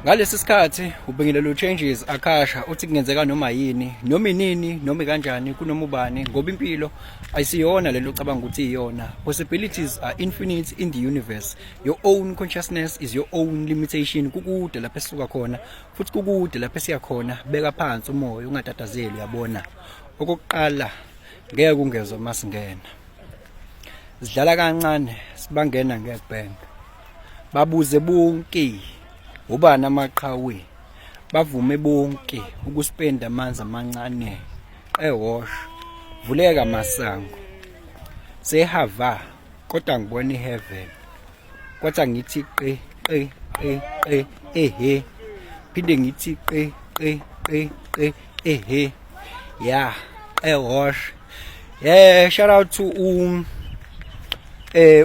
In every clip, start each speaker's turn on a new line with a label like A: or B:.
A: Ngalesi sikhathi ubingelelo changes akasha uthi kungenzeka noma yini, noma inini, noma kanjani, kunoma ubani, ngoba impilo ayisiyona lento ocabanga ukuthi iyona. Possibilities are infinite in the universe. Your own consciousness is your own limitation. Kukude lapho esisuka khona futhi kukude lapho esiya khona. Beka phansi umoya, ungatatazeli, uyabona. Okokuqala, ngeke ungezwa masingena. Sidlala kancane, sibangena ngebhenk. Babuze bonke ubani amaqhawe, bavume bonke ukuspenda amanzi amancane. Qewosh, vuleka masango. Sehava kodwa ngibona iheaven. Kwathi ngithi qe qe qe qe ehe. Phinde ngithi qe qe qe qe ehe. Yeah, qewosh. Yeah, shout out to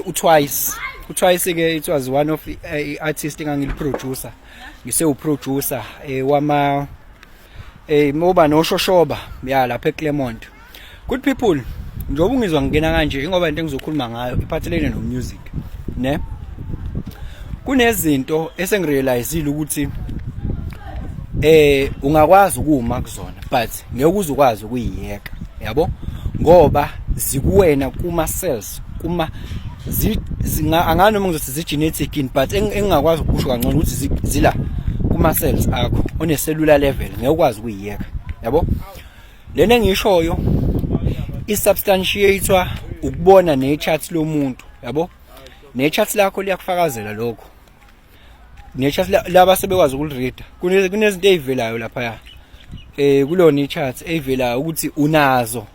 A: uTwice. uTwice ke, it was one of i-artist engangili-producer. Ngise producer wama moba noshoshoba ya lapha eClermont. Good people, njengoba ungizwa ngingena kanje, ingoba into engizokhuluma ngayo iphathelene no music, ne? Kunezinto esengirealizile ukuthi ungakwazi ukuma kuzona, but ngeke uze ukwazi ukuyiyeka, yabo, ngoba zikuwena kuma cells, kuma zinga angani noma ngizothi zi genetic in, but engingakwazi ukusho kangcono ukuthi zila kuma cells akho on a cellular level, ngeke ukwazi ukuyiyeka, yabo. Lena engishoyo isubstantiatewa ukubona ne-chart lomuntu, yabo. Ne-chart lakho liyakufakazela lokho, ne-chart laba sebekwazi ukulireada. Kunezinto ezivelayo lapha kulona i-chart eyivelayo ukuthi unazo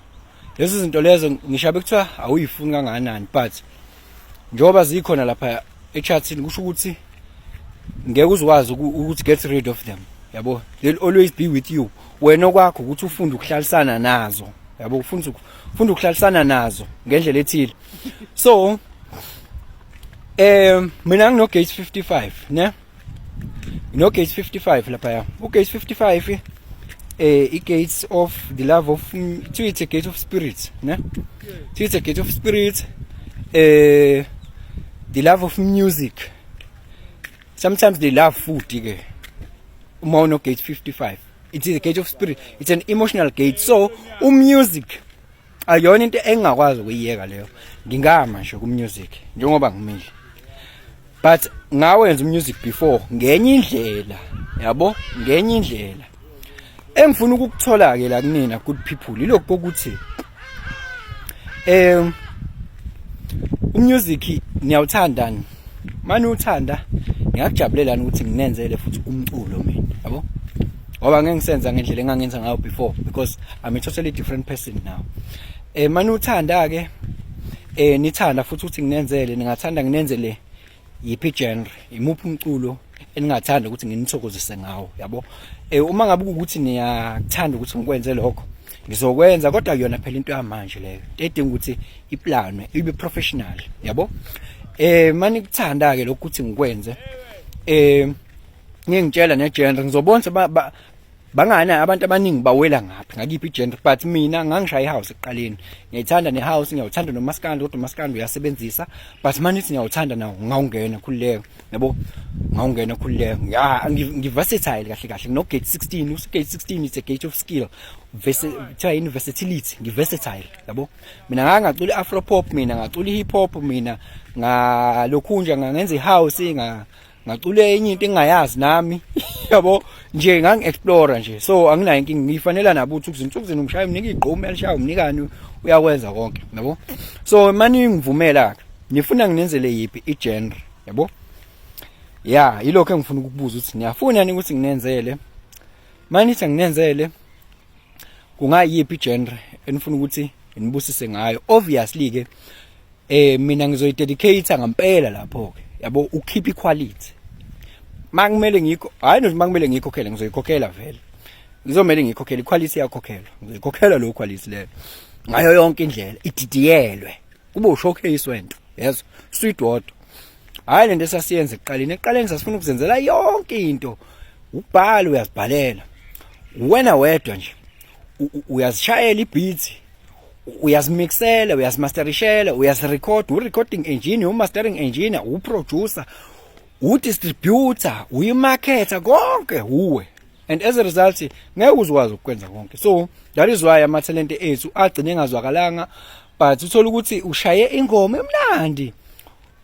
A: lezo zinto lezo, ngisho bekuthiwa awuyifuni kangakanani, but njengoba zikhona lapha e-chartini, kusho ukuthi ngeke uzukwazi ukuthi get rid of them, yabo. They'll always be with you. Wena okwakho ukuthi ufunde ukuhlalisana nazo, yabo, ufunda ukuhlalisana nazo ngendlela ethile. So mina ngino gate 55, ne? Ngino gate 55 lapha ya. U gate 55, i gates of the love of, to it's a gate of spirit, ne? To it's a gate of spirit, the love of music. Sometimes they love food ke. Uma uno gate 55, it is a gate of spirit, it's an emotional gate. So umusic ayona into engingakwazi ukuyiyeka leyo. Ngingama nje ku music njengoba ngimile, but ngawenza umusic before ngenye indlela, yabo, ngenye indlela. Engifuna ukukuthola ke la kunina, good people, ilokhu kokuthi umusic niyawuthanda ni? Manje uthanda, ngiyakujabulela ukuthi nginenzele futhi umculo mina, yabo, ngoba ngeke ngisenza ngendlela engangenza ngayo before, because I'm a totally different person now. Manje uthanda ke, nithanda futhi ukuthi nginenzele, ningathanda nginenzele yiphi genre, imuphi umculo eningathanda ukuthi nginithokozise ngawo, yabo? Uma ngabe ukuthi niyakuthanda ukuthi ngikwenze lokho, ngizokwenza, kodwa kuyona phela into yamanje leyo edinga ukuthi iplanwe, ibe professional, yabo. Mani kuthanda ke lokhu ukuthi ngikwenze, ngingitshela ne-genre, ngizobona bangana abantu abaningi bawela ngaphi, ngakiphi i-genre. But mina ngangishaya i-house ekuqaleni, ngiyayithanda ne-house, ngiyawuthanda nomaskandi, kodwa umaskandi uyasebenzisa, but manje ithi ngiyawuthanda nawo, ngawungena khululeka, yabo, ngawungena khululeka. Ya, ngi-versatile kahle kahle. Ngino gate 16. Gate 16 is a gate of skill, kuthiwa yini, versatility. Ngi-versatile, yabo. Mina ngangacula i-afro pop, mina ngacula i-hip hop, mina ngalokhunja ngangenza i-house, ngacula enye into engingayazi nami, yabo. Nje ngangi-explore nje, so anginayo inkinga. Ngiyifanela nabo ukuthi ukuze umshaya, umnika igqomu, uyalishaya, umnikani, uyakwenza konke, yabo. So mani ngivumela ke, nifuna nginenzele yiphi i-genre, yabo? Ya, yilokho engifuna ukukubuza, ukuthi niyafuna yini ukuthi nginenzele? Mani ithi nginenzele, kungayiphi i-genre enifuna ukuthi nibusise ngayo? Obviously ke mina ngizoyidedicate ngempela lapho ke, yabo, ukukhipha iquality. Makumele ngikho, hayi nje makumele ngikhokhele, ngizoyikhokhela vele, ngizomele ngikhokhele iquality, yakhokhelwa, ngizoyikhokhela lo quality leyo ngayo yonke indlela, ididiyelwe, kube ushowcase wento yezo sweet water. Hayi lento esasiyenza ekuqaleni. Ekuqaleni sasifuna ukuzenzela yonke into. Ubhala, uyazibhalela wena wedwa nje, uyazishayela ibeat, uyazimixela, uyazimasterishela, uyazirecord, u-recording engineer, u-mastering engineer, u-producer. U-distributor, uyi-marketer, konke uwe, and as a result ngeke uzukwazi ukwenza konke. So that is why amathalente ethu agcine engazwakalanga, but uthola ukuthi ushaye ingoma emnandi,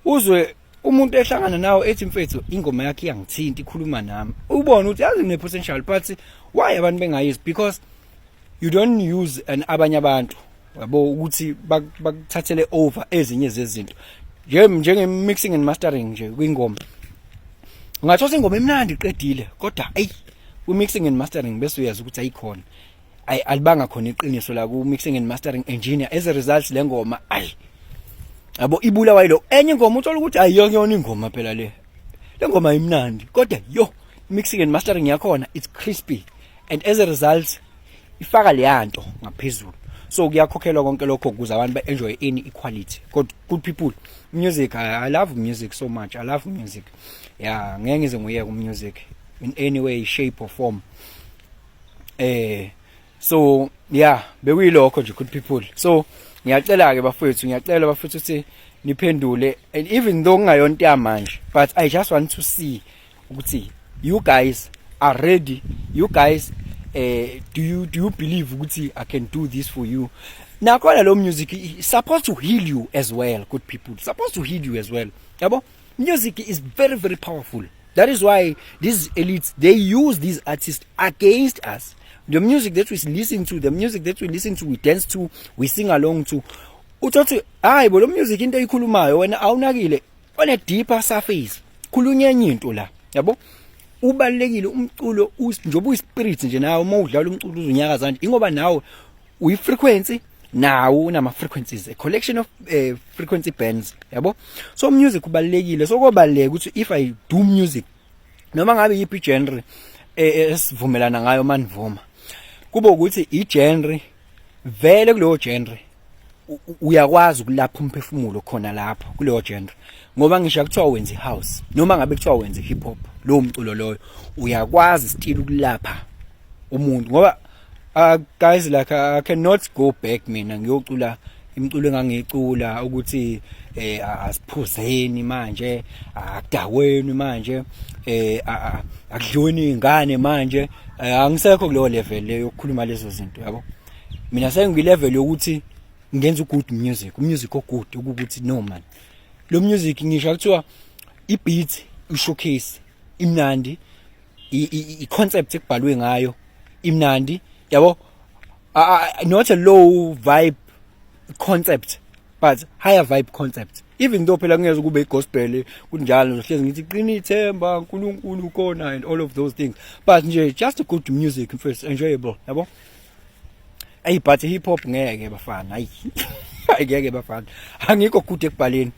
A: uzwe umuntu ehlangana nawe ethi, "Mfethu, ingoma yakhe iyangithinta, ikhuluma nami." Ubone ukuthi yazi ngine potential, but why abantu bengayizwa? Because you don't use an abanye abantu, yabo, ukuthi bakuthathele over ezinye zezinto, njenge mixing and mastering nje kwingoma. Ungathola ingoma emnandi iqedile, kodwa ey, ku mixing and mastering bese uyazi ukuthi ayikhona, ay, alibanga khona iqiniso la ku mixing and mastering engineer. As a result, le ngoma, ay yabo, ibulawa yilo. Enye ingoma uthola ukuthi ayiyona yona ingoma phela le ngoma imnandi, kodwa yo, mixing and mastering yakhona, it's crispy, and as a result ifaka leyanto ngaphezulu. So kuyakhokhelwa konke lokho ukuze abantu ba-enjoy any equality. Good people, music, I love music so much. I love music, yeah. Ngeke ngize nguyeke music in any way, shape or form. So yeah, bekuyilokho nje, good people. So ngiyacela ke bafowethu, ngiyacela bafowethu ukuthi niphendule, and even though kungayonto yamanje, but I just want to see ukuthi you guys are ready. You guys, do you believe ukuthi I can do this for you? Nakhona lo music is supposed to heal you as well, good people, supposed to heal you as well, yabo. Music is very, very powerful. That is why these elites, they use these artists against us. The music that we listen to, the music that we listen to, we dance to, we sing along to, uthothi hayi bo, lo music, into eyikhulumayo wena awunakile, on a deeper surface khulunywa enye into la, yabo. Ubalekile umculo njengoba uyispirit nje nawe. Uma udlala umculo uzunyakaza nje, ingoba nawe uyi-frequency, nawo unama frequencies, a collection of frequency bands, yabo. So music ubalekile. So kobaleka ukuthi if I do music, noma ngabe yiphi genre esivumelana ngayo, manivuma, kube ukuthi i-genre vele, kuleyo genre uyakwazi ukulapha umphefumulo khona lapho kuleyo genre. Ngoba ngisho kuthiwa wenza i-house, noma ngabe kuthiwa wenza i-hip hop, lowo mculo loyo uyakwazi still ukulapha umuntu. Ngoba guys, like, I cannot go back mina ngiyocula imiculo engangiyicula ukuthi asiphuzeni manje, akudaweni manje, akudliweni izingane manje. Angisekho kuleyo level leyo yokukhuluma lezo zinto, yabo. Mina sengiyi level yokuthi ngenza good music, music ogood, ukuthi no man, lo music, ngisho kuthiwa i-beat, i-showcase imnandi, i-concept ekubhalwe ngayo imnandi, yabo, not a low vibe concept but higher vibe concept. Even though phela kungeze kube igospel kunjalo, ngihlezi ngithi qina ithemba, uNkulunkulu ukhona and all of those things, but nje just a good music first, enjoyable, yabo. Hey, but hip hop ngeke bafana, hayi, ngeke bafana, angikho good ekubhaleni.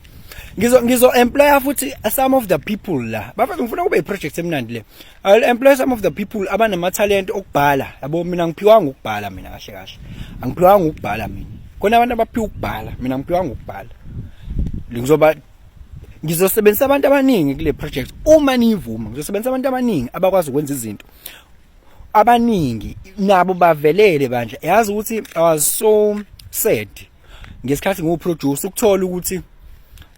A: Ngizo employ futhi some of the people la bafethu. Ngifuna kube iproject emnandi le. I'll employ some of the people abanama talent okubhala, yabo. Mina ngiphiwanga ukubhala mina, kahle kahle angiphiwanga ukubhala mina. Khona abantu abaphiwa ukubhala, mina ngiphiwanga ukubhala. Ngizoba ngizosebenzisa abantu abaningi kule project uma niyivuma. Ngizosebenzisa abantu abaningi abakwazi ukwenza izinto, abaningi nabo bavelele bandla. Yazi ukuthi I was so sad ngesikhathi ngiwuproduce ukuthola ukuthi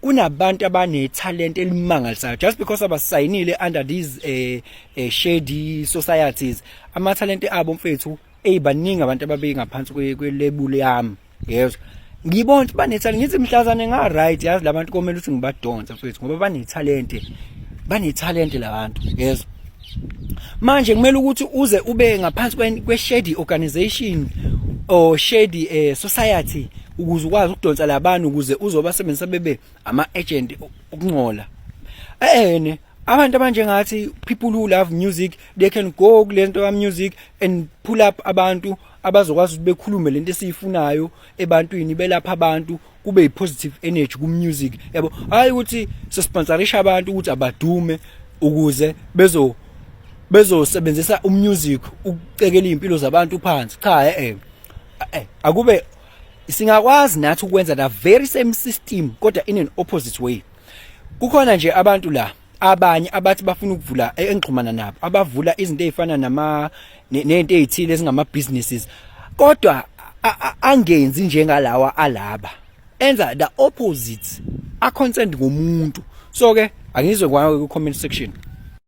A: kunabantu abane talent elimangalisayo, just because abasayinile under these shady societies, ama talent abo mfethu, eyibaningi abantu ababe ngaphansi kwe label yami, yezwa, ngibona ukuthi bane talent. Ngithi mhlazane nga right, yazi labantu komele ukuthi ngibadonse mfethu, ngoba bane talent, bane talent labantu, yezwa. Manje kumele ukuthi uze ube ngaphansi kwe shady organization or shady society ukuze ukwazi ukudonsa labantu, ukuze uzobasebenzisa bebe ama agent okungcola ene abantu abanjengathi. People who love music, they can go kulento ka music and pull up abantu abazokwazi ukuthi bekhulume lento esiyifunayo ebantwini, belapha abantu, kube i-positive energy ku music, yabo. Hayi ukuthi sisponsorisha abantu ukuthi abadume ukuze bezosebenzisa umusic ukucekela impilo zabantu phansi. Cha, akube singakwazi nathi ukwenza the very same system kodwa in an opposite way. Kukhona nje abantu la abanye abathi bafuna ukuvula, engixhumana nabo, abavula izinto ezifana nama nezinto ezithile ezingama businesses, kodwa angenzi njengalawa alaba enza the opposite, a concerned ngomuntu. So ke angizwe kwawe ku comment section.